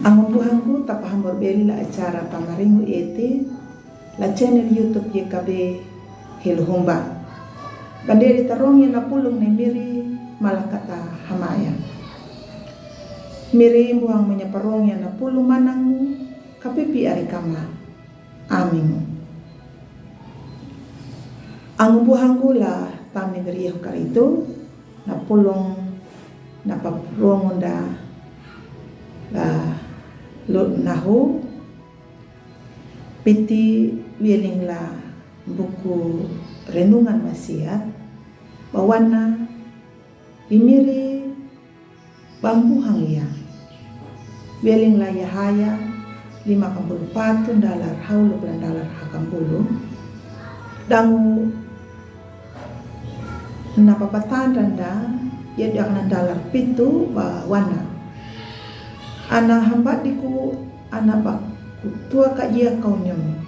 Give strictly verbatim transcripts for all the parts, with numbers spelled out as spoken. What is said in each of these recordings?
Ango buhangku, tapahambor beli la acara pamaringu ete la channel YouTube Y K B Hiluhumba. Banderi tarong ya na pulung ne miri malakata hamaya. Miri buhang manya parong ya na pulung manangu kapipi ari kama. Amin. Ango buhangku, la tamni beriah karitu na pulung na paprong unda la lut nahu piti wieling la buku renungan wasiat bawana imiri bambuhang ya. Wieling la Yahaya lima kampulu patu dalar hau lublan dalar hakampulu. Dangu na papatanda da ya diak na dalar pitu bawana. Ana hambat diku ana baku tua ka ia kau nyum.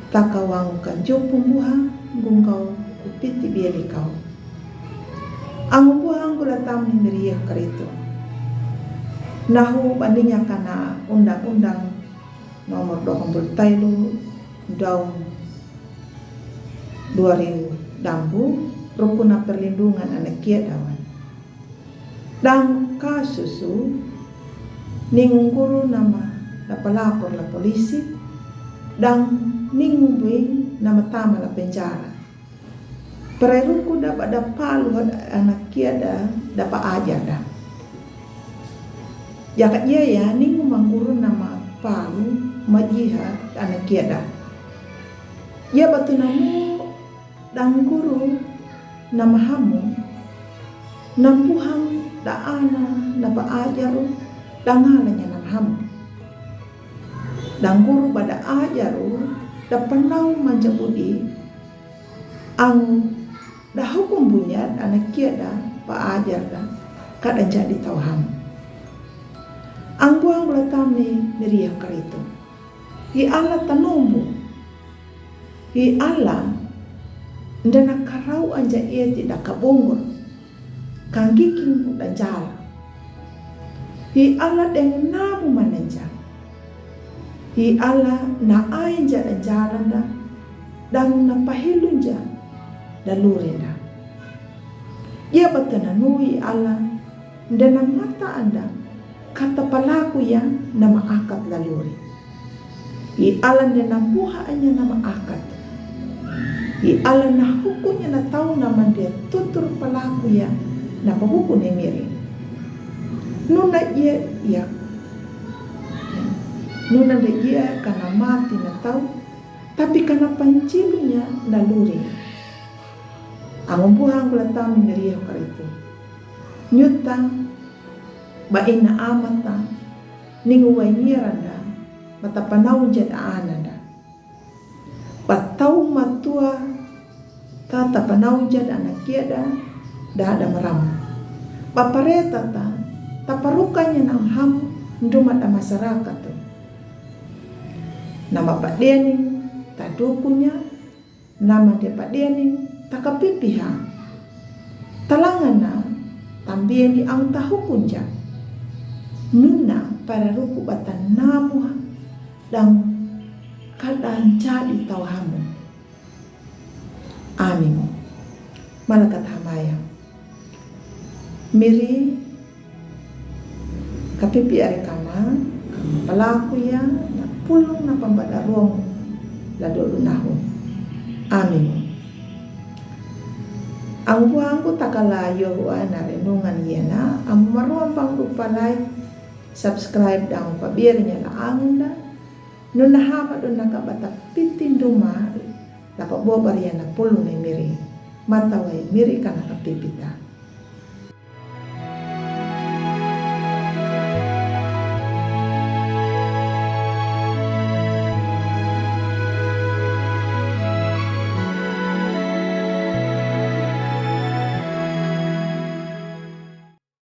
Taka wangu ka jopung buha gung kau ku piti bieli kau. Ango buhangku, la tamni meriah karitu. Nahu baninya kana undang-undang nomor dua kampulu tailu daun dua riu dambu rukuna perlindungan anak kia dawan. Dang kasusu ningung guru nama da palapor la polisi, dang ningung buing nama tama la penjara. Pereruku da bada palu had anak kia da da pa ajar da. Jaka jia ya ningung mangguru nama palu majiha anak kia da. Ya batu nanu Dang guru nama hamu, nambuhang da ana napa ajaru dangalanya nama hamu. Dang guru bada ajaru da panau manja budi, angu da hukum bunyat anak kia da pa ajar da kada jadi tau hamu. Angbuhang bula tamni miriah karitu. Hi Allah tanumbu. Hi Allah ndena karau anja eti da kabungur. Kanggiking da jala. Hi Allah deng nabu manenja. Hi Allah na ainja da jala da dang na pahilunja da lurinda. Ia batana nui Allah ndena mata anda kata palaku ya nama akat laluri. Hi Allah ndena buha anya nama akat. Hi Allah na hukunya na tau nama ndia tutur palaku ya na pahuku ne miri. Nuna ia ia nuna nda ia kana mati na tau tapi kana pancilunya na luri. Angumbuhang gula tami miriah karitu. Nyuta ba ina amata ningu wainiranda bata panau jada ananda. Batau matua ta tapanau jada anak kiada da ada maram. Bapareta ta taparukanya nam ham nduma da masyarakat tu. Nama padening tadukunya nama dia padening takapipiha. Talangana tambieni ang tahukunja. Nuna para ruku batan namuha dang kada jadi tau hamu. Amin. Malakat hamaya. Miri kapipi ari kama palaku ya na pulung na pambada ruang la dolu nahu. Amin. Anggu anggu takala yohua na renungan ya na amu maruang pang rupa like subscribe dang pabirnya la angunda. Nuna hama dona ka bata piti nduma la pabobar ya na pulung na miri. Mata wai miri kana kapipita.